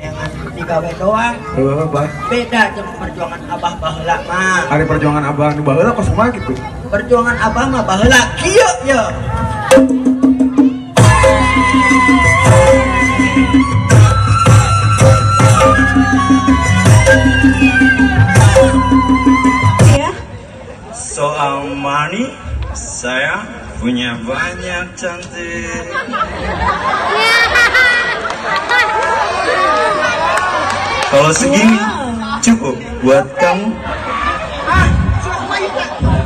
Yang digawe doang. Heuh, Bah. Beda jeung perjuangan Abah baheula mah. Ari perjuangan Abah nu baheula kos kumaha gitu? Perjuangan Abah mah baheula kieu ye. Ya. Soal money, saya punya banyak, cantik. Kalau segini cukup buat kamu.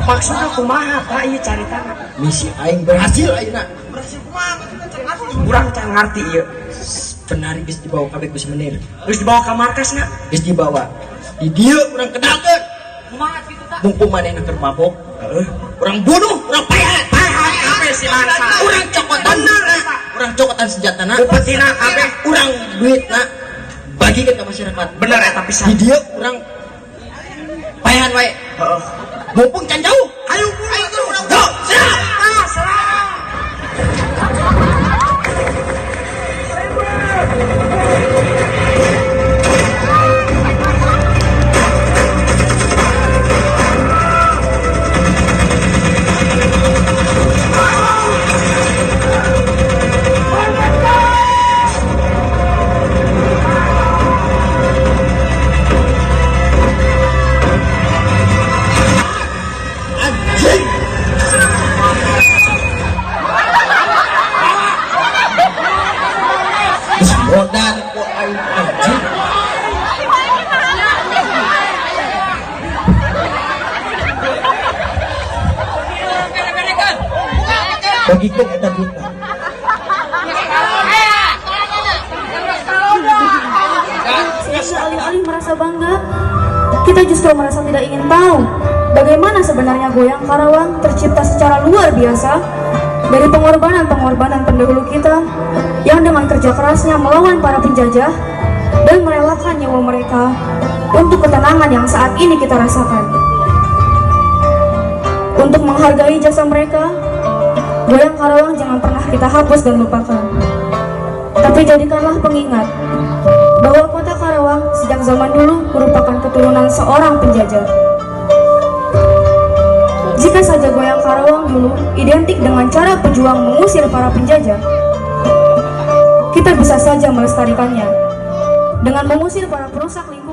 Maksudnya kumaha, Pak, ieu caritana? Misi aing berhasil ayeuna. Berhasil kumaha maksudnya, can ngarti. Urang can ngarti ieu. Penari geus dibawa kabeh ku si Menir. Geus dibawa ka markasna? Geus dibawa. Di dieu urang kedalkeun. Kumaha kitu tah? Mumpung manehna keur mabok. Heeh. Urang bunuh, urang paehan. Paehan kabeh si bangsa. Urang cokotan. Bener eta. Urang cokotan senjatana. Upetina kabeh. Urang duitna bagikeun ka masyarakat. Bener eta pisan. Di dieu urang paehan wae. Heeh. Mumpung can jauh. Ayo buru atuh urang. Go, serang! Ah, serang. Anjing. Geus modar ku aing, anjing. Bagikeun eta duitna. Sehingga alih-alih merasa bangga, kita justru merasa tidak ingin tahu bagaimana sebenarnya Goyang Karawang tercipta secara luar biasa dari pengorbanan-pengorbanan pendahulu kita yang dengan kerja kerasnya melawan para penjajah dan merelakan nyawa mereka untuk ketenangan yang saat ini kita rasakan. Untuk menghargai jasa mereka, Goyang Karawang jangan pernah kita hapus dan lupakan. Tapi jadikanlah pengingat bahwa kota Karawang sejak zaman dulu merupakan keturunan seorang penjajah. Jika saja Goyang Karawang dulu identik dengan cara pejuang mengusir para penjajah, kita bisa saja melestarikannya dengan mengusir para perusak lingkungan.